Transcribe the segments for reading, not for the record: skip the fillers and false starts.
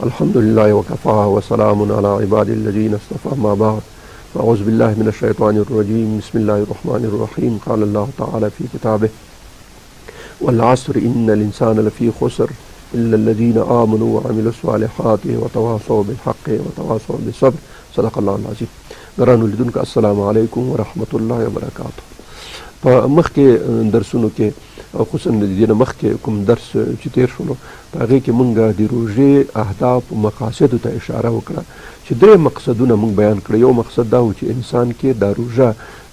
الحمد لله وكفى وسلام على عباد الذين اصطفى ما بعد فأعوذ بالله من الشيطان الرجيم بسم الله الرحمن الرحيم قال الله تعالى في كتابه والعصر إن الإنسان لفي خسر إلا الذين آمنوا وعملوا الصالحات وتواصوا بالحق وتواصوا بالصبر صدق الله العظيم. ګرانو لیدونکو، السلام علیکم ورحمت الله وبرکاته. په مخکې درسونو کې، خصوصا د دې نه مخکې کوم درس چې تیر شولو، په هغې کې مونږ د روژې اهداف او مقاصدو ته اشاره وکړه چې درې مقصدونه مونږ بیان کړه. یو مقصد دا و چې انسان کې دا روژه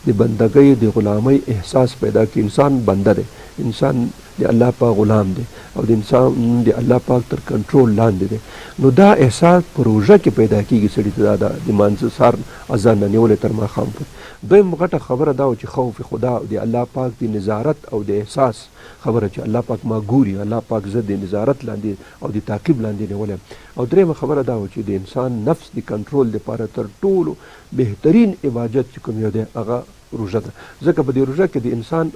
د بندګۍ، د غلامۍ احساس پیدا کړي. انسان بنده دی، انسان د الله پاک غلام دی او د انسان د الله پاک تر کنټرول لاندې دی. نو دا احساس په روژه کې پیدا کیږي سړي ته، دا د مانځه سهار اذان نه نیولې تر ماښام پورې. دویم غټه خبره دا وه چې خوف خدا او د الله پاک د نظارت او د احساس خبره چې الله پاک ما ګوري، الله پاک زه د نظارت لاندې او د تعقیب لاندې نیولی. او دریمه خبره دا وه چې د انسان نفس د کنټرول لپاره تر ټولو بهترین عبادت چې کوم یو دی، هغه روژه ده، ځکه په دې روژه کې د انسان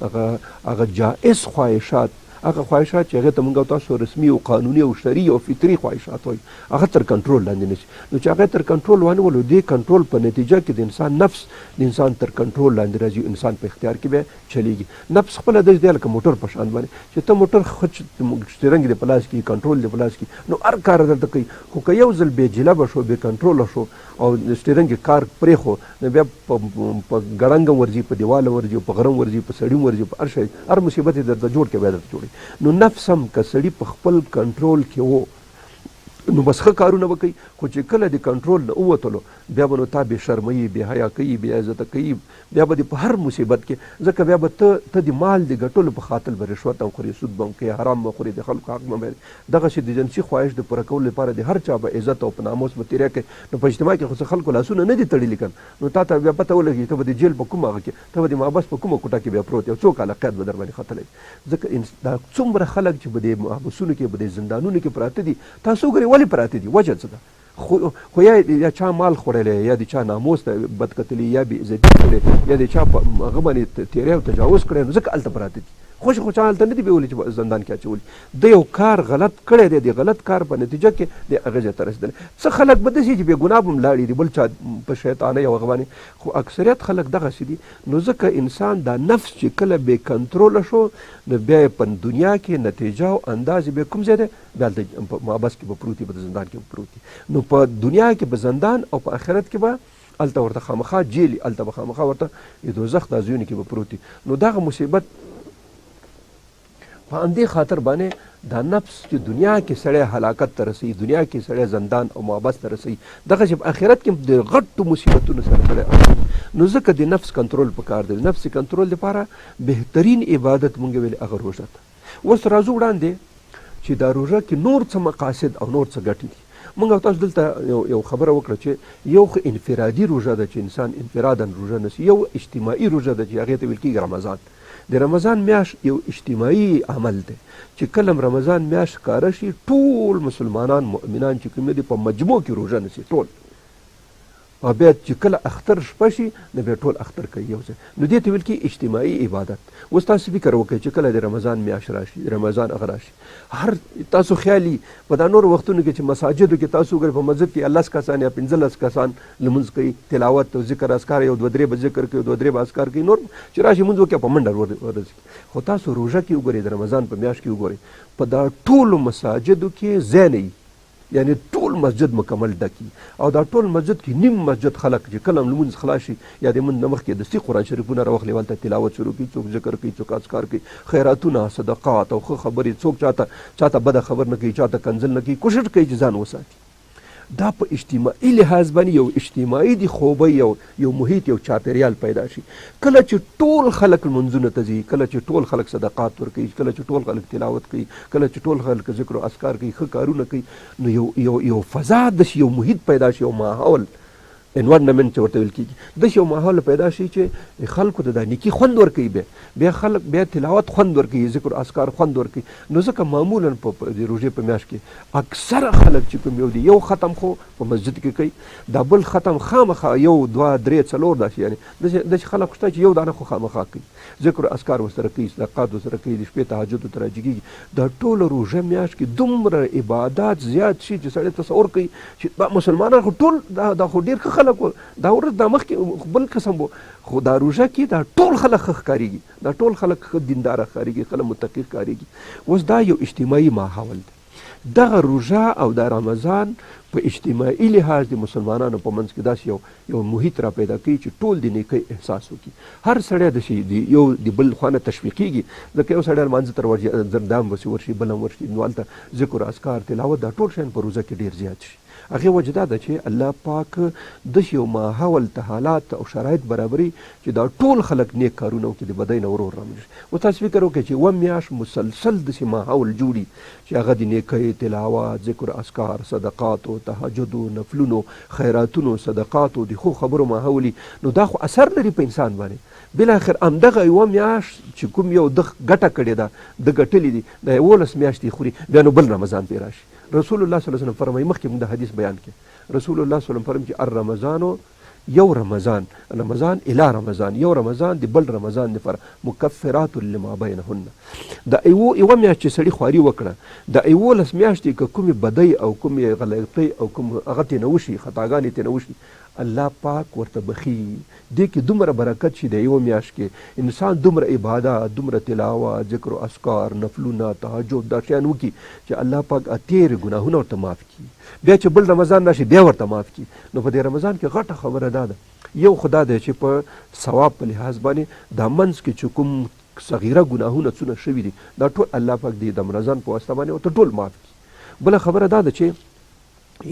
هغه جائز خواهشات، هغه خواهشات چې هغې ته موږ او تاسو رسمي او قانوني او شرعي او فطري خواهشات وایو، هغه تر کنټرول لاندې نیسي. نو چې هغه تر کنټرول وانیولو، دې کنټرول په نتیجه کې د انسان نفس د انسان تر کنټرول لاندې راځي، انسان په اختیار کې بیا چلیږي. نفس خپله داسې دی لکه موټر په شان باندې چې ته موټر خچ سټیرنګ دې په لاس کې، کنټرول دې په لاس کې، نو هر کار درته کوي. خو که یو ځل بې جلبه شو، بې کنټروله شو او سټیرنګ کې کار پرېښو، نو بیا په ګړنګ هم ورځي، په دیوال هم ورځي، په غره هم ورځي، په سړي هم ورځي، په هر شی، هر مصیبت یې درته جوړ کړي، بیا درته جوړوي. نو نفس هم که سړي په خپل کنټرول کې وو، نو بس ښه کارونه به کوي، خو چې کله د کنټرول نه ووتلو، بیا به نو تا بې شرموي، بې حیا کوي، بې عزته کوي، بیا به دې په هر مصیبت کې، ځکه بیا به ته د مال د ګټلو په خاطر به رشوت هم خورې، سود به هم کوې، حرام به خورې، د خلکو حق به هم. دغسې د جنسي خواهش د پوره کولو لپاره د هر چا په عزت او په ناموس به تېری کوې. نو په اجتماع کې خو څه خلکو لاسونه نه دي تړلي که نه؟ نو تا ته بیا پته ولګي ته به د جېل په کومه هغه کې، ته به د محبس په کومه کوټه کې بیا پروت یې او څو کاله قید به در باندې ختلی. ځکه دا څومره خلک چې په دې محبسونو کې، په دې زندانونو کې پراته دي، تاسو وګورئ ولې پراته دي، وجه څه ده؟ خو یا چا مال خوړلی، یا د چا ناموس ته بد کتلی، یا بې عزتي کړې، یا د چا په هغه باندې تېری او تجاوز کړی، نو ځکه هلته پراته دي. خوشې خو چا هلته نه دي بیولي چې زندان کې اچولي. ده یو کار غلط کړی دی، د غلط کار په نتیجه کې د هغه ځای ته رسېدلی. څه خلک به داسې چې بې ګناه به هم لاړي دي، بل چا په شیطانۍ او هغه باندې، خو اکثریت خلک دغسې دي. نو ځکه انسان دا نفس چې کله بې کنتروله شو، نو بیا یې په دنیا کې نتیجه او انداز بیا کوم ځای دی؟ بیا هلته په محبس کې به پروت وي، په زندان کې به پروت وي. نو په دنیا کې به زندان او په آخرت کې به هلته ورته خامخا جیل، هلته به خامخا ورته د دوزخ د ځایونو کې به پروت وي. نو دغه مصیبت په همدې خاطر باندې دا نفس چې دنیا کې سړی هلاکت ته رسوي، دنیا کې سړی زندان او محبس ته رسوي، دغسې په آخرت کې د غټو مصیبتونو سره سړی اړوي. نو ځکه د نفس کنترول پکار دی. نفس کنترول لپاره بهترین عبادت مونږ ویل هغه روژه ده. اوس راځو وړاندې چې دا روژه کې نور څه مقاصد او نور څه ګټې دي. مونږ او تاسو دلته یو خبره وکړه چې یو خو انفرادي روژه ده چې انسان انفرادا روژه نیسي، یو اجتماعي روژه ده چې هغې ته ویل کېږي رمضان. د رمضان میاشت یو اجتماعي عمل دی چې کله رمضان میاشت ښکاره شي، ټول مسلمانان مؤمنان چې کوم دي، په مجموع کې روژه نیسي ټول، او بیا چې کله اختر شپه شي، نو بیا ټول اختر کوي یو ځای. نو دې ته ویل کېږي اجتماعي عبادت. اوس تاسو فکر وکړئ چې کله د رمضان میاشت راشي، رمضان هغه راشي، هر تاسو خیالي په دا نورو وختونو کې چې مساجدو کې تاسو وګورئ، په مسجد کې لس کسان یا 15 کسان لمونځ کوي، تلاوت او ذکر اذکار، یو دوه درې به ذکر کوي، دوه درې به اذکار کوي، نور چې راشي لمونځ وکړي، په منډه ورځي. خو تاسو روژه کې وګورئ، د رمضان په میاشت کې وګورئ، په دا ټولو مساجدو کې ځای نه، یعنی ټول مسجد مکمل ډک وي او دا ټول مسجد کې نیم مسجد خلک چې کله لمونځ خلاص شي یا د لمونځ نه مخکې، دستي قرآن شریفونه راوخلي، هلته تلاوت شروع کړي، څوک ذکر کوي، څوک اذکار کوي، خیراتونه، صدقات او ښه خبرې. څوک چاته بده خبر نه کوي، چاته کنځل نه کوي، کوشش کوي چې ځان وساتي. دا په اجتماعي لحاظ باندې یو اجتماعي د خوبۍ یو محیط، یو چاپیریال پیدا شي. کله چې ټول خلک لمونځونه ته ځي، کله چې ټول خلک صدقات ورکوي، کله چې ټول خلک تلاوت کوي، کله چې ټول خلک ذکر او اذکار کوي، ښه کارونه کوي، نو یو یو یو فضا داسې یو محیط پیدا شي، یو ماحول. انوارنمنټ چې ورته ویل کېږي، داسې یو ماحول پیدا شي چې خلکو ته دا نیکي خوند ورکوي، بیا بیا خلک بیا تلاوت خوند ورکوي، ذکر اذکار خوند ورکوي. نو ځکه معمولا په د روژې په میاشت کې اکثره خلک چې کوم یو دی، یو ختم خو په مسجد کې کوي، دا بل ختم خامخا یو دوه درې څلور داسې، یعنې داسې خلک شته چې یو دانه خو خامخا کوي، ذکر اذکار ورسره کوي، صدقات ورسره کوي، د شپې تهجد ته راجګېږي. دا ټوله روژه میاشت کې دومره عبادات زیات شي چې سړی تصور کوي چې دا مسلمانان خو ټول دا خو ډېر ښه خلک وو، دا ورځ دا مخکې بل قسم وو، خو دا روژه کې دا ټول خلک ښه ښکارېږي، دا ټول خلک ښه دینداره ښکارېږي، خلک متقي ښکارېږي. اوس دا یو اجتماعي ماحول دی. دغه روژه او دا رمضان په اجتماعي لحاظ د مسلمانانو په منځ کې داسې یو محیط را پیدا کوي چې ټول د نیکۍ احساس وکړي. هر سړی داسې د یو د بل خوا نه تشویقېږي، ځکه یو سړی لمانځه تر ورځي دام پسې ورشي، بل هم ورشي، نو هلته ذکر، اذکار، تلاوت دا ټول شیان په روژه کې ډېر زیات شي. هغې وجه دا ده چې الله پاک داسې یو ماحول ته حالات او شرایط برابروي چې دا ټول خلک نیک کارونه وکړي، د بدۍ نه ورور رامنځ شي. اوس تاسو فکر وکړئ چې یوه میاشت مسلسل داسې ماحول جوړي چې هغه د نیکۍ، تلاوت، ذکر اذکار، صدقاتو، تهجدو، نفلونو، خیراتونو، صدقاتو، د ښو خبرو ماحول وي، نو دا خو اثر لري په انسان باندې. بالاخر همدغه یوه میاشت چې کوم یو ده ګټه کړې ده، ده ګټلې دي، دا 11 میاشتې یې خوري، بیا نو بل رمضان پرې راشي. رسول الله صلی الله علیه وسلم فرمایي، مخکې موږ دا حدیث بیان کړ، رسول الله صلی الله علیه وسلم فرمایي چې الرمضان یو رمضان، رمضان الی رمضان، یو رمضان د بل رمضان لپاره مکفرات لما بینهن. د یوه میاشت چې سړي خواري وکړه، د 11 میاشتې که کومې بدۍ او کومې غلطۍ او کوم هغه ترې نه وشي، خطاګانې ترې نه وشي، الله پاک ورته بخي. دې کې دومره برکت شي، د یوه میاشت کې انسان دومره عبادت، دومره تلاوت، ذکر و اذکار، نفلونه، تهجد دا شیان وکړي چې الله پاک تېر ګناهونه ورته معاف کړي. بیا چې بل رمضان راشي بیا ورته معاف کړي. نو په دې رمضان کې غټه خبره دا ده، یو خو دا دی چې په ثواب په لحاظ باندې دا منځ کې چې کوم صغیره ګناهونه څونه شوي دي، دا ټول الله پاک دې د رمضان په واسطه باندې ورته ټول معاف کړي. بله خبره دا ده چې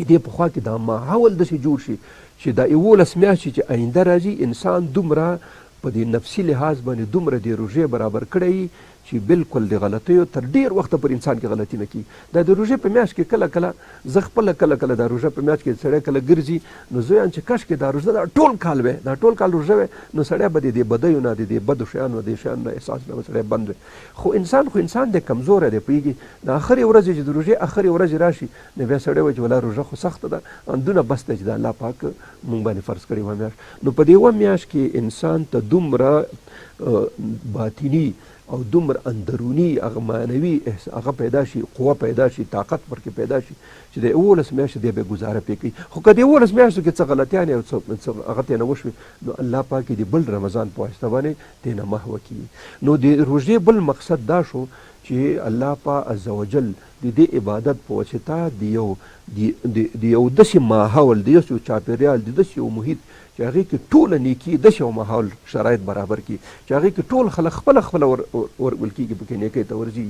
دې په خوا کې دا ماحول داسې جوړ شي چې دا 11 میاشتې چې آینده راځي، انسان دومره په دې نفسي لحاظ باندې دومره د روژې برابر کړی چې بالکل د غلطیو تر ډیر وخته پر انسان کې غلطي نه کیږي. دا د روژې په میاشت کې کله کله زه خپله کله کله دا روژه په میاشت کې سړی کله ګرځي، نو زه وایم چې کاشکې دا روژه دا ټول کال وی، دا ټول کال روژه وی، نو سړی به د دې بدیو نه، د دې بدو شیانو، د شیانو نه احساس نه به سړی بند وی. خو انسان خو انسان دی، کمزوری دی، پوهېږي. د اخرې ورځې چې د روژې اخرې ورځې راشي، نو بیا سړی وایي چې ولا روژه خو سخته ده، اندونه بس دی چې د الله پاک مونږ باندې فرض کړې یوه میاشت. نو په دې یوه میاشت کې انسان ته دومره باطني او دومره اندروني هغه معنوي هغه پیدا شي، قوه پیدا شي، طاقت ورکې پیدا شي چې د 11 میاشتې دی به ګزاره پرې کوي. خو که د 11 میاشتو کې څه غلطیانې او څه هغه ترې نه وشوې، نو الله پاک یې د بل رمضان په واسطه باندې ترې نه محوه کړي. نو د روژې بل مقصد دا شو چې الله پاک عزوجل د دې عبادت په واسطه د یو د یو داسې ماحول، د یو چاپېریال، د داسې یو محیط چې هغې کې ټوله نیکي، داسې یو ماحول شرایط برابر کړي چې هغې کې ټول خلک خپله خپله ور ورول کېږي، پکې نیکۍ ته ورځي.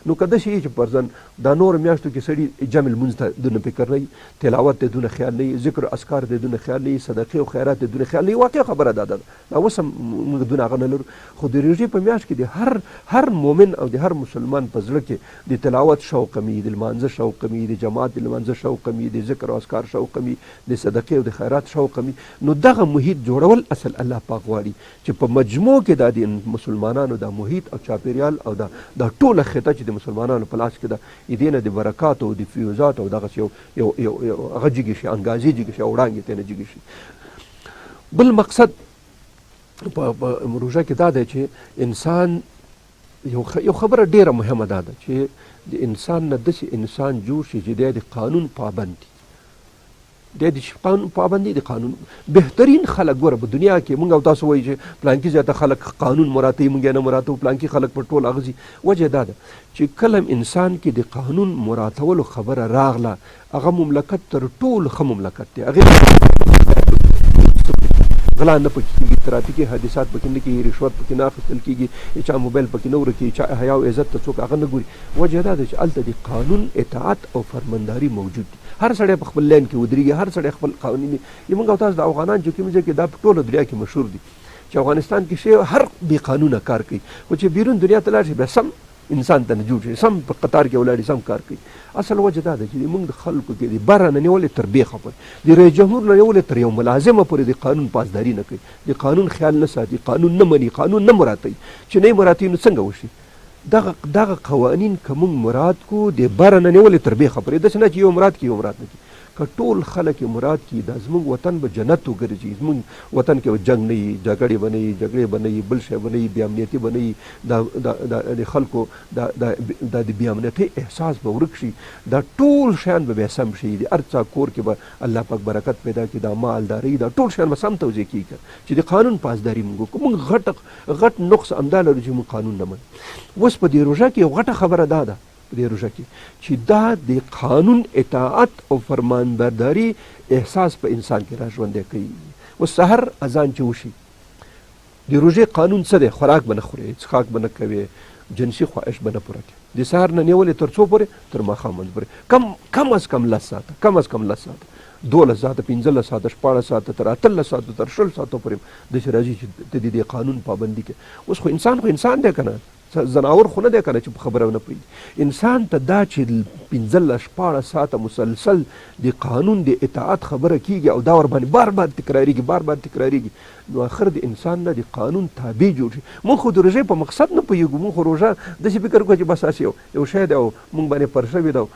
نو که داسې وي چې فرضاً دا نورو میاشتو کې سړي جمع لمونځ ته دونه فکر نه وي، تلاوت ته دونه خیال نه وي، ذکر اذکار ته دونه خیال نه وي، صدقې او خیرات ته دونه خیال نه وي، واقع خبره دا ده، دا اوس هم موږ دونه هغه نه لرو، خو د روژې په میاشت کې د هر هر مؤمن او د هر مسلمان په زړه کې د تلاوت شوق مي، د لمانځه شوق مي، د جماعت د لمانځه شوق مي، د ذکر او اذکار شوق مي، د صدقې او د خیرات شوق مي. نو دغه محیط جوړول اصل الله پاک غواړي چې په مجموع کې دا د مسلمانانو دا محیط او چاپیریال او دا دا ټوله خطه چې د مسلمانانو په لاس کې ده، دې نه د برکاتو او د فیوزاتو او دغسې یو یو یو هغه جګې شي، انګازې جګې شي او وړانګې ترې نه جګې شي. بل مقصد په روژه کې دا دی چې انسان یو خبره ډیره مهمه دا ده چې د انسان نه داسې انسان جوړ شي چې دی د قانون پابند دی، دی د قانون پابند دی، د قانون بهترین خلک. ګوره په دنیا کې مونږ او تاسو وایو چې پلانکي ځای ته خلک قانون مراعتوي، مونږ یې نه مراعتوو، پلانکي خلک په ټول اغزي. وجه دا ده چې کله انسان کې د قانون مراعتولو خبره راغله، هغه مملکت تر ټولو ښه مملکت دی، هغې غلا نه پکې کېږي، ترافیکي حادثات پکې نه کېږي، رشوت پکې نه اخیستل کېږي، چا موبایل پکې نه ورکېږي، چا حیا او عزت ته څوک هغه نه ګوري. وجه دا ده چې هلته د قانون اطاعت او فرمانداري موجود دي، هر سړی په خپل لین کې ودرېږي، هر سړی خپل قوانین دي. موږ او تاسو د افغانان چې کوم ځای کې دا په ټوله دنیا کې مشهور دي چې افغانستان کې شی هر بې قانونه کار کوي، خو چې بیرون دنیا ته لاړ شي بیا سم انسان ته نه جوړ شي، سم په قطار کې ولاړ سم کار کوي. اصل وجه دا ده چې موږ د خلکو کې د بره نه نیولې تر بېخه پورې، د رئیس جمهور نه نیولې تر یو ملازمه پورې د قانون پاسداري نه کوي، د قانون خیال نه ساتي، قانون نه مني، قانون نه مراعتوي. چې نه یې مراعتوي نو څنګه وشي؟ دغه قوانین که موږ مراد کو د بره نه نیولې تر بېخه پورې، داسې نه چې یو مراد کړي یو مراد نه کړي، که ټول خلک یې مراد کړي دا زموږ وطن به جنت وګرځي. زموږ وطن کې به جنګ نه وي، جګړې به نه وي، جګړې به نه وي، بل شی به نه وي، بې امنیتي به نه وي، دا دا دا د خلکو دا دا دا د بې امنیتۍ احساس به ورک شي، دا ټول شیان به بیا سم شي، د هر چا کور کې به الله پاک برکت پیدا کړي، دا مالداري دا ټول شیان به سم توزیع کېږي چې د قانون پاسداري موږ وکړو. موږ غټ نقص همدا لرو چې موږ قانون نه منو. اوس په دې روژه کې یو غټه خبره دا ده په دې روژه کې چې دا د قانون اطاعت او فرمانبرداري احساس په انسان کې را ژوندی کوي. اوس سحر اذان چې وشي، د روژې قانون څه دی؟ خوراک به نه خورې، څښاک به نه کوې، جنسي خواهش به نه پوره کوې. د سهار نه نیولې تر څو پورې؟ تر ماښام منځ پورې، کم از کم 10 ساعته، کم از کم 10 ساعته، 12 ساعته، 15 ساعته، 16 ساعته، تر 18 ساعتو، تر 20 ساعتو پورې داسې راځي چې ته د دې قانون پابندي کوې. اوس خو انسان خو انسان دی که نه، ځناور خو نه دی که نه چې په خبره نه پوهېږي. انسان ته دا چې 15 16 ساعته مسلسل د قانون د اطاعت خبره کېږي او دا ورباندې بار بار تکرارېږي، بار بار تکرارېږي، نو اخر د انسان نه د قانون تابع جوړ شي. موږ خو د روژې په مقصد نه پوهېږو، موږ خو روژه داسې فکر کوو چې بس هسې یو شی دی او موږ باندې پر شوې ده او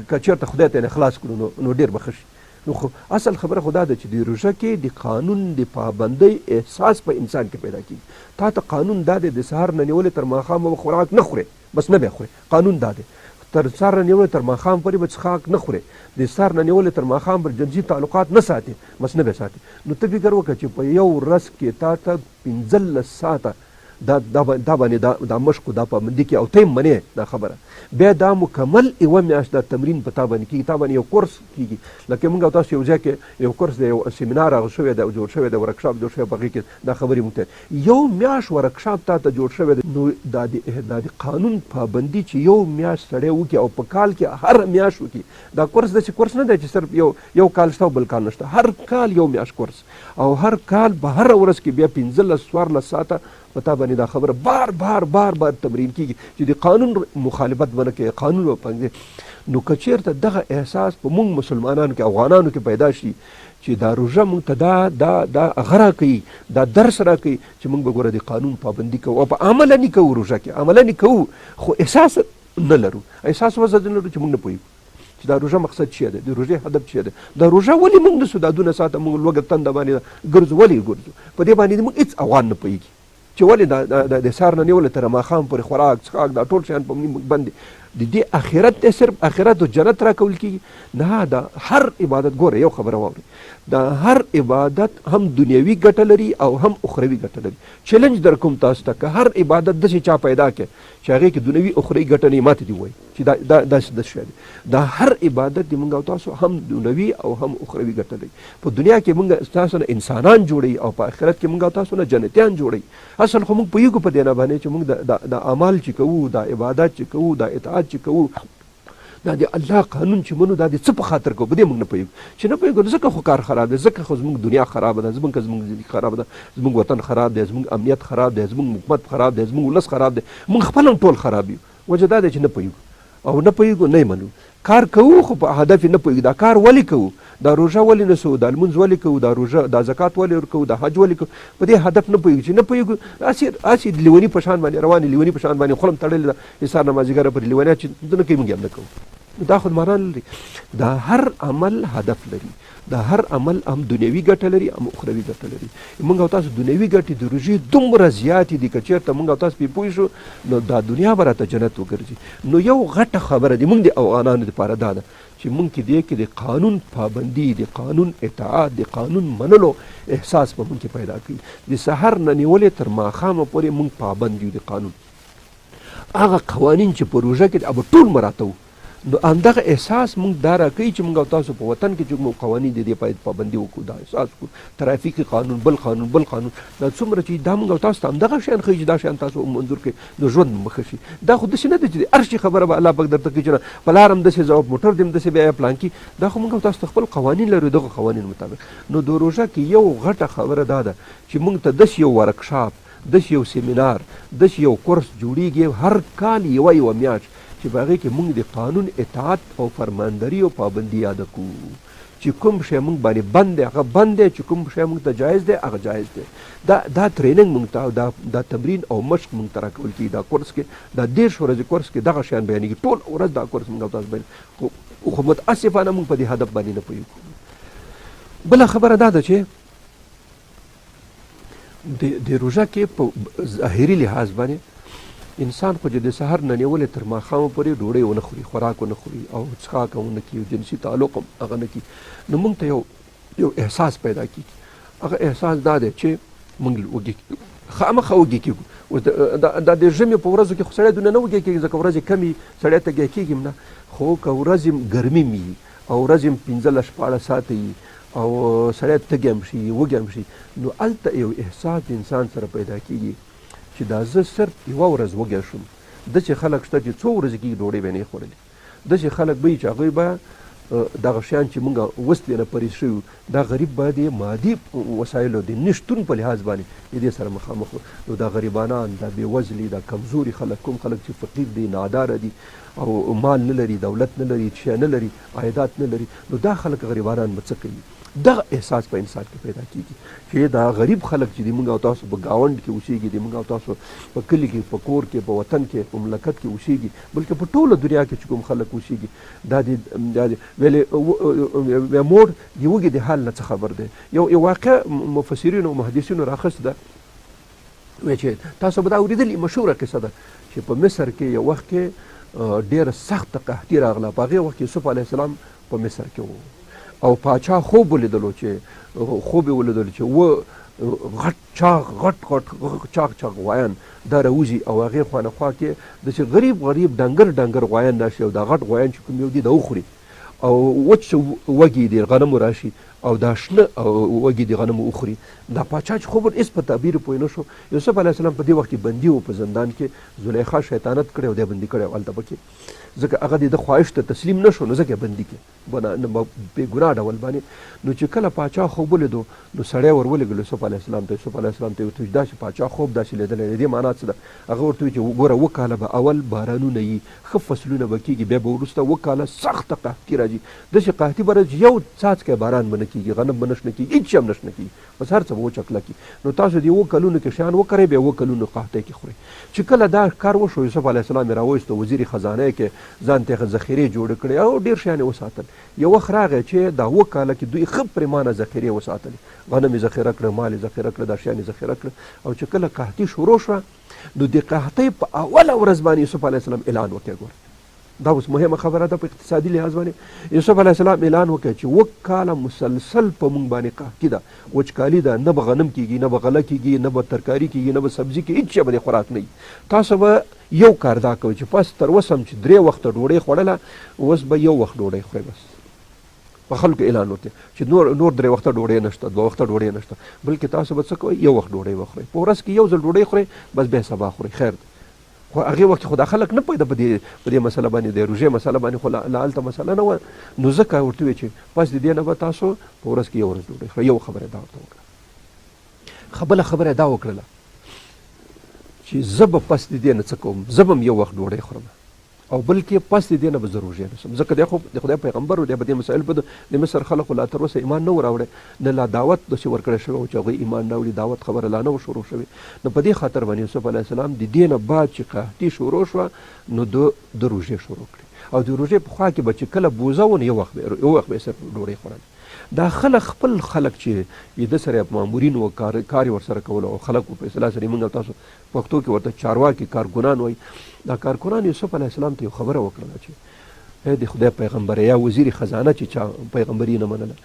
که چېرته خدای ته یې خلاص کړو نو ډېر به ښه شي. نو خو اصل خبره خو دا ده چې د روژه کې د قانون د پابندۍ احساس په انسان کې پیدا کېږي. تا ته قانون دا دی د سهار نه نیولې تر ماښامه به خوراک نه خورې، بس نه به خورې، قانون دا دی. تر سهار نه نیولې تر ماښام پورې به څښاک نه خورې، د سهار نه نیولې تر ماښام پورې جنسي تعلقات نه ساتې، بس نه به ساتې. نو ته فکر وکړه چې په یو ورځ کې تا ته 15 ساعته دا دا دا باندې دا دا مشق دا پابندي کې او ته یې منې دا خبره، بیا دا مکمل یوه میاشت دا تمرین په تا باندې کېږي، تا باندې یو کورس کېږي. لکه موږ او تاسو یو ځای کې یو کورس دی، یو سیمینار هغه شوی دی او جوړ شوی دی، ورکشاپ جوړ شوی، په هغې کې دا خبرې موږ ته یو میاشت ورکشاپ تا ته جوړ شوی دی. نو دا د قانون پابندي چې یو میاشت سړی وکړي او په کال کې هره میاشت وکړي، دا کورس داسې کورس نه دی چې صرف یو کال شته او بل کال نشته، هر کال یو میاشت کورس او هر کال په هره ورځ کې بیا 15 14 ساعته په تا باندې دا خبره بار بار بار بار تمرین کېږي چې د قانون مخالفت به نه کوي، قانون به پنځي. نو که چېرته دغه احساس په موږ مسلمانانو کې، افغانانو کې پیدا شي چې دا روژه موږ ته دا دا دا هغه راکوي، دا درس راکوي چې موږ به ګوره د قانون پابندي کوو او په عمله نه کوو، روژه کې عمله نه کوو خو احساس نه لرو، احساس وزه نه لرو چې موږ نه پوهېږو چې دا روژه مقصد چی دی، د روژې هدف چی دی، دا روژه ولې موږ نسو دا دونه ساعته موږ لوږه تنده باندې ګرځو، ولې ګرځو؟ په دې باندې موږ هېڅ افغان نه پوهېږي چې ولې دا د سهار نه نیولې تر ماښام پورې خوراک څښاک دا ټول شیان په موږ باندې د دې اخرت دی، صرف اخرت او جنت راکول کېږي نه. دا هر عبادت ګوره یو خبره واورئ، دا هر عبادت هم دنیوي ګټه لري او هم اخروي ګټه لري. چیلنج در کوم تاسو ته که هر عبادت داسې چا پیدا کړي چې هغې کې دنیوي اخروي ګټه نه وي، ماته دې ووایي چې دا دا داسې داسې شی دی. دا هر عبادت دی مونږ او تاسو هم دنیوي او هم اخروي ګټه لري. په دنیا کې مونږ تاسو نه انسانان جوړوي او په آخرت کې مونږ او تاسو نه جنتیان جوړوي. اصل خو مونږ پوهېږو په دې نه باندې چې مونږ دا اعمال چې کوو، دا عبادت چې کوو، دا اطاعت چې کوو، دا د الله قانون چې منو، دا د څه په خاطر کوو، په دې موږ نه پوهېږو. چې نه پوهېږو نو ځکه خو کار خراب دی، ځکه خو زموږ دنیا خرابه ده، زموږ زندګي خرابه ده، زموږ وطن خراب دی، زموږ امنیت خراب دی، زموږ حکومت خراب دی، زموږ ولس خراب دی، موږ خپل هم ټول خراب یو. وجه دا ده چې نه پوهېږو او نه پوهېږو نه یې منو. کار کوو خو په هدف یې نه پوهېږو، دا کار ولې کوو، دا روژه ولې نیسو، دا لمونځ ولې کوو، دا روژه دا زکات ولې ورکوو، دا حج ولې کوو، په دې هدف نه پوهېږو. چې نه پوهېږو هسې هسې د لیوني په شان باندې روان یو، لیوني په شان باندې خوله هم تړلې ده، د سهار نه مازدیګره پورې لیونیان چې نه کوي موږ یې هم نه کوو. نو دا خو معنا لري. دا هر عمل هدف لري، دا هر عمل هم دنیوي ګټه لري هم اخروي ګټه لري. موږ او تاسو دنیوي ګټې د روژې دومره زیاتې دي که چېرته موږ او تاسو پرې پوه شو نو دا دنیا به راته جنت وګرځي. نو یو غټه خبره دی موږ د افغانانو دپاره دا ده چې موږ کې دې کې د قانون پابندي، د قانون اطاعت، د قانون منلو احساس په موږ کې پیدا کړي. د سحر نه نیولې تر ماښامه پورې موږ پابند یو د قانون، هغه قوانین چې په روژه کې به ټول مراعتوو. نو همدغه احساس موږ دا راکوي چې موږ او تاسو په وطن کې چې کوم قوانین دي دې باید پابندي وکړو، دا احساس وکړو، ترافیکي قانون، بل قانون، بل قانون، دا څومره چې دا موږ او تاسو ته همدغه شیان ښیي چې دا شیان تاسو منظور کړئ نو ژوند مو ښه شي. دا خو داسې نه ده چې د هر شي خبره به الله پاک درته کوي چې نه په لار هم داسې ځه، موټر دې هم داسې بیا پلان کړي. دا خو موږ او تاسو ته خپل قوانین لرو، دغه قوانینو مطابق. نو د روژه کې یو غټه خبره دا ده چې موږ ته داسې یو ورکشاپ، داسې یو سیمینار، داسې یو کورس جوړیږي هر کال یوه یوه میاشت چې په هغې کې موږ د قانون اطاعت او فرماندري او پابندي یاده کړو. چې کوم شی موږ باندې بند دی هغه بند دی، چې کوم شی موږ ته جایز دی هغه جایز دی. دا دا training موږ ته او دا دا تمرین او مشق موږ ته راکول کیږي. دا کورس کې، دا 30 ورځې کورس کې دغه شیان بیانېږي. ټول ورځ دا کورس موږ او تاسو بیان، خو متاسفانه موږ په دې هدف باندې نه پوهېږو. بله خبره دا ده چې د روژه کې په ظاهري لحاظ باندې انسان خو چې د سهار نه نیولې تر ماښامه پورې ډوډۍ ونه خوري، خوراک ونه خوري او څښاک هم ونه کړي، جنسي تعلق هم هغه نه کړي، نو موږ ته یو یو احساس پیدا کیږي. هغه احساس دا دی چې موږ وږي، خامخا وږي کېږو. اوس دا د ژمي په ورځو کې خو سړی دونه نه وږی کېږي، ځکه ورځې کمې سړی تږی کېږي هم نه، خو که ورځې ګرمي وي او ورځې هم 15 16 ساعته وي او سړی تږی هم شي، وږی هم شي، نو هلته یو احساس د انسان سره پیدا کېږي چې دا زه صرف یوه ورځ وږی شوم. داسې خلک شته چې څو ورځې کېږي ډوډۍ به یې نه خوړلې. داسې خلک به وي چې هغوی به دغه شیان چې موږ اوس ترې نه پرهیز شوي، دا غریب به د مادي وسایلو د نشتون په لحاظ باندې د دې سره مخامخ. نو دا غریبانان، دا بېوزلي، دا کمزوري خلک، کوم خلک چې فقیر دي، ناداره دي او مال نه لري، دولت نه لري، شی نه لري، عایدات نه لري، نو دا خلک غریبانان به څه کوي؟ دغه احساس په انسان کې پیدا کیږي چې دا غریب خلک چې دي موږ او تاسو په ګاونډ کې اوسیږي، دي موږ او تاسو په کلي کې، په کور کې، په وطن کې، په مملکت کې اوسیږي، بلکې په ټوله دنیا کې چې کوم خلک اوسیږي، دا دي دا دي ویلې مور د وږي د حال نه څه خبر دی. یو یو واقع مفسرینو او محدثینو راخیستې ده، وایي چې تاسو به دا اورېدلي مشهوره قصه ده چې په مصر کې یو وخت کې ډېره سخته قحطي راغله. په هغې وخت کې یوسف علیه السلام په مصر کې و او پاچا خوب ولیدلو چې خوب یې ولیدلو چې و غټ چاغ غټ غټ چاغ چاغ غوایان دا راوځي او هغې خوا نه خوا کې داسې غریب غریب ډنګر ډنګر غوایان راشي او دا غټ غوایان چې کوم یو دي دا وخوري او وچ وږي دي غنمو راشي او دا شنه وږي دي غنمو وخوري. دا پاچا چې خوب هېڅ په تعبیر پوه نه شو. یوسف علیه السلام په دې وخت کې بندي و په زندان کې، زلیخا شیطانت کړی او دی بندي کړی و هلته پکې، ځکه هغه د ده خواهش ته تسلیم نه شو، نو ځکه یې بندي کړ بې ګناه ډول باندې. نو چې کله پاچا خوب ولیدو نو سړی ور ولېږل یوسف علیه السلام ته. یوسف علیه السلام ته یې ورته وویل چې داسې پاچا خوب داسې لیدلی دی، دې معنا څه ده؟ هغه ورته وویل چې وګوره اووه کاله به اول بارانونه یي، ښه فصلونه به کېږي، بیا به وروسته اووه کاله سخته قحطي راځي، داسې قحطي به راځي چې یو څاڅکی باران به نه کېږي، غنم به نه شنه کېږي، هېڅ شی هم نه شنه کېږي، بس هر څه به وچه کلک وي. نو تاسو دې اووه کلونو کې شیان وکرئ، بیا اووه کلونو قحطۍ کې خورئ. چې کله دا کار وشو یوسف علیه السلام یې راوایستو، وزیر خزانه یې کې ځان ته یې ذخیرې جوړې کړې او ډېر شیان یې وساتل. یو وخت راغی چې دا اووه کاله کې دوی ښه پرېمانه ذخیرې وساتلې، غنم یې ذخیره کړه، مال یې ذخیره کړه، دا شیان یې ذخیره کړه. او چې کله قحطي شروع شوه نو د قحطۍ په اوله ورځ باندې یوسف علیه السلام اعلان وکړ. ګوره دا اوس مهمه خبره ده په اقتصادي لحاظ باندې. یوسف علیه السلام اعلان وکړ چې اووه کاله مسلسل په موږ باندې قحطي ده، وچکالي ده، نه به غنم کېږي، نه به غله کېږي، نه به ترکاري کېږي، نه به سبزي کېږي، هېڅ شی به د خوراک نه وي. تاسو به یو کار دا کوئ چې پس تر اوسه هم چې درې وخته ډوډۍ خوړله اوس به یو وخت ډوډۍ خورئ. بس په خلکو اعلان وکړي چې نور نور درې وخته ډوډۍ نشته، دوه وخته ډوډۍ نشته، بلکې تاسو به څه کوئ، یو وخت ډوډۍ وخورئ، په ورځ کې یو ځل ډوډۍ خورئ، بس بیا سبا خورئ، خیر دی. خو هغې وخت کې خو دا خلک نه پوهېده په دې په دې مسله باندې، د روژې مسله باندې خو لا هلته مسله نه وه، نو ځکه ورته وویل چې پس د دې نه به تاسو په ورځ کې یو ورځ ډوډۍ خورئ. یو خبره یې دا ورته وکړه. بله خبره یې دا وکړله چې زه به پس د دې نه څه کوم، زه به هم یو وخت ډوډۍ خورم او بلکې پس د دې نه به زه روژې نیسم، ځکه دی خو د خدای پیغمبر و، دی به دې مسایل په د مصر خلکو لا تر اوسه ایمان نه و راوړی، نه لا دعوت داسې ورکړی شوی و چې هغوی ایمان راوړي، دعوت خبره لا نه وه شروع شوې. نو په دې خاطر باندې یوسف علیه السلام د دې نه بعد چې قحطي شروع شوه نو ده د روژې شروع کړې او د روژې په خوا کې به چې کله بوزه و نو یو وخت به یو وخت به یې صرف ډوډۍ خوړله. دا خلک خپل خلک چې یې ده سره مامورین و، کار کار یې ورسره کولو او خلک په اصطلاح سره موږ تاسو پښتو کې ورته چارواکي کارکنان وایي، دا کارکنان یوسف علیه السلام ته یو خبره وکړله چې ای د خدای پیغمبر یا وزیر خزانه چې چا پیغمبري نه منله،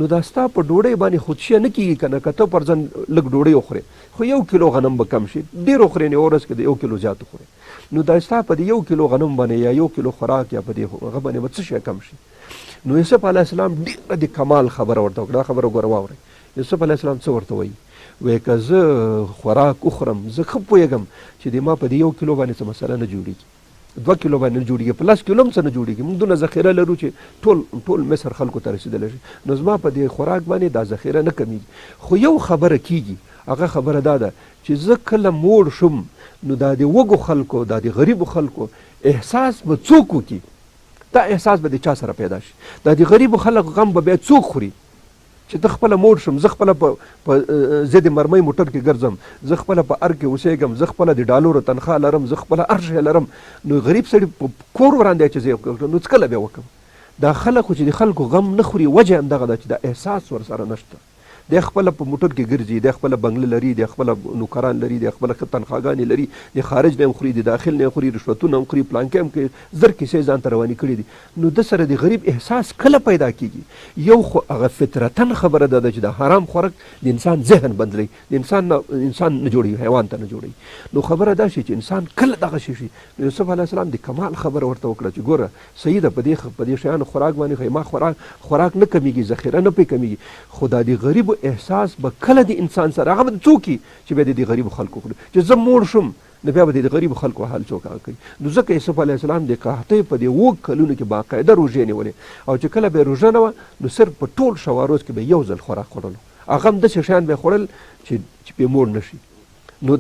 نو دا ستا په ډوډۍ باندې خودشی نه کېږي که نه، که ته پر ځان لږ ډوډۍ وخورې خو یو کیلو غنم به کم شي، ډېر وخورې نو یوه ورځ کې د یو کیلو زیات وخورې، نو دا ستا په دې یو کیلو غنم باندې یا یو کیلو خوراک یا په دې هغه باندې به څه شی کم شي؟ نو یوسف علیه السلام ډېره د کمال خبره ورته وکړه. دا خبره وګوره واورئ، یوسف علیه السلام څه ورته وایي؟ وایي که زه خوراک وخورم زه ښه پوهېږم چې د ما په دې یو کیلو باندې څه مسله نه جوړېږي، دوه کیلو باندې نه جوړېږي، په لس کیلو هم څه نه جوړېږي، موږ دونه ذخیره لرو چې ټول ټول مصر خلکو ته رسېدلی شي، نو زما په دې خوراک باندې دا ذخیره نه کمېږي. خو یو خبره کېږي هغه خبره دا ده چې زه کله موړ شوم نو دا د وږو خلکو، دا د غریبو خلکو احساس به څوک وکړي؟ دا احساس به د چا سره پیدا شي؟ دا د غریبو خلکو غم به بیا څوک خوري؟ چې ته خپله موړ شم، زه خپله په ضد مرمۍ موټر کې ګرځم، زه خپله په ارګ کې اوسېږم، زه خپله د ډالرو تنخوا لرم، زه خپله هر شی لرم، نو غریب سړي په کور وران دی چې زه نو څه کله بیا وکړم؟ دا خلک خو چې د خلکو غم نه خوري، وجه یې همدغه ده چې دا احساس ورسره نشته. دی خپله په موټر کې ګرځي، دی خپله بنګله لري، دی خپله نوکران لري، دی خپله ښه تنخواګانې لري، د خارج نه هم خوري، د داخل نه هم خوري، رشوتونه هم خوري، پلانکی هم کوي، زر کیسې ځان ته روانې کړې دي. نو ده سره د غریب احساس کله پیدا کیږي؟ یو خو هغه فطرتاً خبره ده چې د حرام خوراک د انسان ذهن بدلوي، د انسان نه انسان نه جوړوي، حیوان ته نه جوړوي. نو خبره دا شي چې انسان کله دغه شي شي. نو یوسف علیه السلام د کمال خبره ورته وکړه چې ګوره صحیح ده، په دې شیانو خوراک باندې خو ما خوراک نه کمیږي، ذخیره نه پې کمیږي، خو دا د غریبو احساس به کله د انسان سره هغه به څوک چې بیا د غریبو خلکو خوري، چې زه موړ شم نو بیا به د غریبو خلکو حال څوک هغه کوي. نو ځکه یوسف علیه السلام د قحطۍ په دې اوو کلونو کې باقاعده روژې نیولې، او چې کله به روژه نه وه نو صرف په ټول شواروز کې به یو ځل خوراک خوړلو، هغه هم داسې شیان به یې خوړل چې پرې موړ نه شي. نو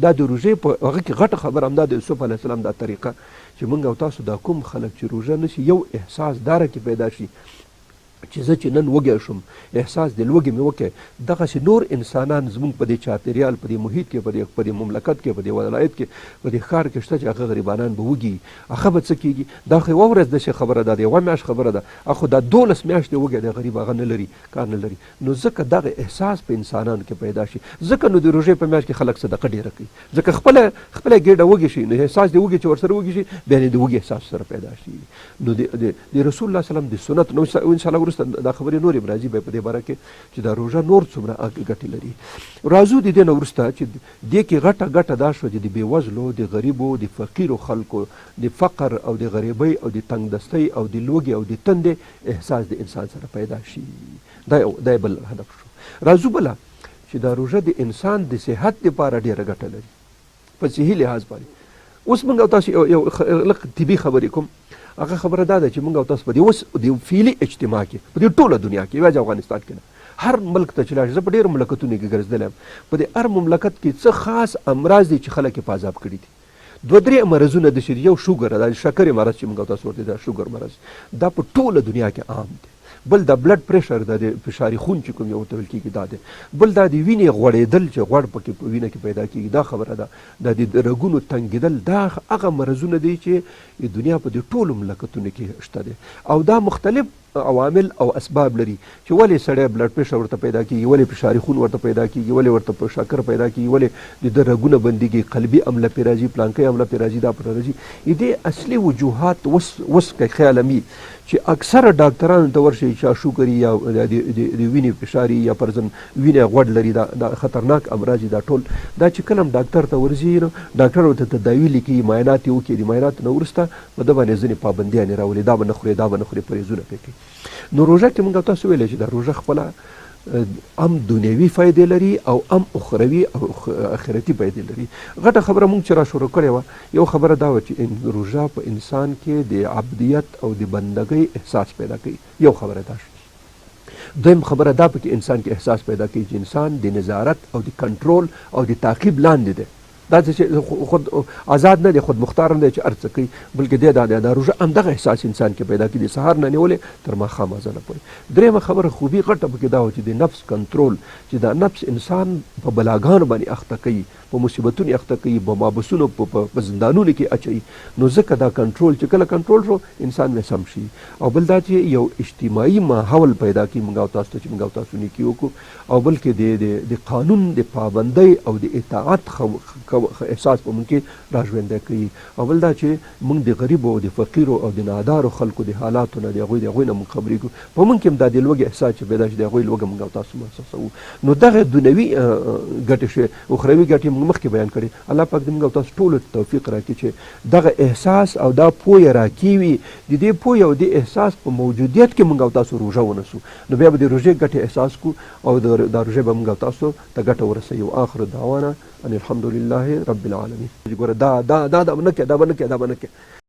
دا د روژې په هغه کې غټه خبره همدا د یوسف علیه السلام دا طریقه چې موږ او تاسو دا کوم خلک چې روژه نه شي یو احساس داره کې پیدا شي چې زه چې نن وږی شوم، احساس د لوږې مې وکړ، دغسې نور انسانان زموږ په دې چاپېریال، په دې محیط کې، په دې مملکت کې، په دې ولایت کې، په دې ښار کې شته چې هغه غریبانان به وږي، هغه به څه کېږي؟ دا خو یوه ورځ داسې خبره ده، یوه میاشت خبره ده، خو دا 12 میاشتې وږی دی غریب، هغه نه لري، کار نه لري. نو ځکه دغه احساس په انسانانو کې پیدا شي. ځکه نو د روژې په میاشت کې خلک صدقه ډېره کوي، ځکه خپله ګېډه وږې شي، نو احساس د وږي چې ورسره وږي شي، بیا د وږي احساس سره پیدا شي. نو د رسول الله صلی الله علیه وسلم د سنت، نو ان شاء الله وروسته دا خبرې نورې هم راځي به په دې باره کې چې دا روژه نور څومره ګټې لري. راځو د دې نه وروسته چې دې کې غټه ګټه دا شوه چې د بېوزلو، د غریبو، د فقیرو خلکو د فقر او د غریبۍ او د تنګدستۍ او د لوږې او د تندې احساس د انسان سره پیدا شي. دا یو بل هدف شو. راځو بله چې دا روژه د انسان د صحت لپاره ډېره ګټه لري په صحي لحاظ باندې. اوس موږ او تاسو یو لږ طبي خبرې کوم. هغه خبره دا ده چې موږ او تاسو په دې اوس د فعلي اجتماع کې په دې ټوله دنیا کې، یوازې افغانستان کې نه، هر ملک ته چې لاړ شې، زه په ډېرو مملکتونو کې ګرځېدلی یم، په دې هر مملکت کې څه خاص امراض دي چې خلک یې په عذاب کړي دي. دوه درې مرضونه داسې دي، یو شوګر ده، شکرې مرض چې موږ تاسو ورته دا شوګر مرض دا په ټوله دنیا کې عام دی. بل دا بلډ پریشر ده، د فشاري خون چې کوم یو ورته ویل کېږي دا دی. بل دا د وینې غوړېدل چې غوړ پکې په وینه کې پیدا کېږي دا خبره ده. دا د رګونو تنګېدل، دا هغه مرضونه دي چې د دنیا په دې ټولو مملکتونو کې شته دی. او دا مختلف عوامل او اسباب لري چې ولې سړی بلډ پریشر ورته پیدا کیږي، ولې فشاري خون ورته پیدا کیږي، ولې ورته شکر پیدا کیږي، ولې د ده رګونه بندیږي، قلبي عمله پرې راځي، پلانکی عمله پرې راځي، دا پرې راځي. دې اصلي وجوهات اوس که خیال مي چې اکثره ډاکترانو ته ورشئ، چا شوګري یا د وینې فشاري یا فرضاً وینه غوړ لري، دا خطرناک امراض دي دا ټول. دا چې کله هم ډاکتر ته ورځي نو ډاکټر ورته تداوي لیکي، معاینات یې وکړي، د معایناتو نه وروسته په ده باندې ځینې پابندیانې راولي، دا به نه خورې، دا به نه خورې، پرهېزونه پرې کوي. نو روژه کې موږ تاسو ویلی چې دا روژه خپله هم دنیوي فایدې لري او هم اخروي او اخرتي فایدې لري. غټه خبره موږ چې را شروع کړې وه، یو خبره دا وه چې روژه په انسان کې د عبدیت او د بندګۍ احساس پیدا کوي، یو خبره دا شوه. دویم خبره دا پکې انسان کې احساس پیدا کوي چې انسان د نظارت او د کنټرول او د تعقیب لاندې دی، دا چې خود آزاد نه دی، خود مختار نه دی چې هر څه کوي، بلکې دی دا د روژه همدغه احساس انسان کې پیدا کړي، د سهار نه نیولې تر ماښام اذانه پورې. درېیمه خبره خوبي غټه پکې دا وه چې د نفس کنټرول، چې دا نفس انسان په بلاګانو باندې اخته کوي، په مصیبتونو یې اخته کوي، په محبسونو په زندانونو کې اچوي، نو ځکه دا کنټرول چې کله کنټرول شو انسان به سم شي. او بل دا چې یو اجتماعي ماحول پیدا کړي موږ او تاسو ته چې موږ او تاسو نیکي وکړو، او بلکې د قانون د پابندۍ او د اطاعت احساس په موږ کې راژوندی کوي. او بل دا چې موږ د غریبو او د فقیرو او د نادارو خلکو د حالاتو نه د هغوی د هغوی نه موږ خبرېږو، په موږ کې هم دا د لوږې احساس چې پیدا شي د هغوی لوږه موږ او تاسو محسوسوو. نو دغه دنیوي ګټې شوې، اخروي ګټې موږ مخکې بیان کړې. الله پاک دې موږ او تاسو ټولو ته توفیق راکړي چې دغه احساس او دا پوهه راکېوي، د دې پوهې او دې احساس په موجودیت کې موږ او تاسو روژه ونیسو، نو بیا به د روژې ګټې احساس کړو او دا روژه به موږ او تاسو ته ګټه ورسوي. واخر دعوانا ان الحمد لله رب العالمین. ګوره دا دا دا دا به نه کوې، دا به نه کوې، دا به نه کوې.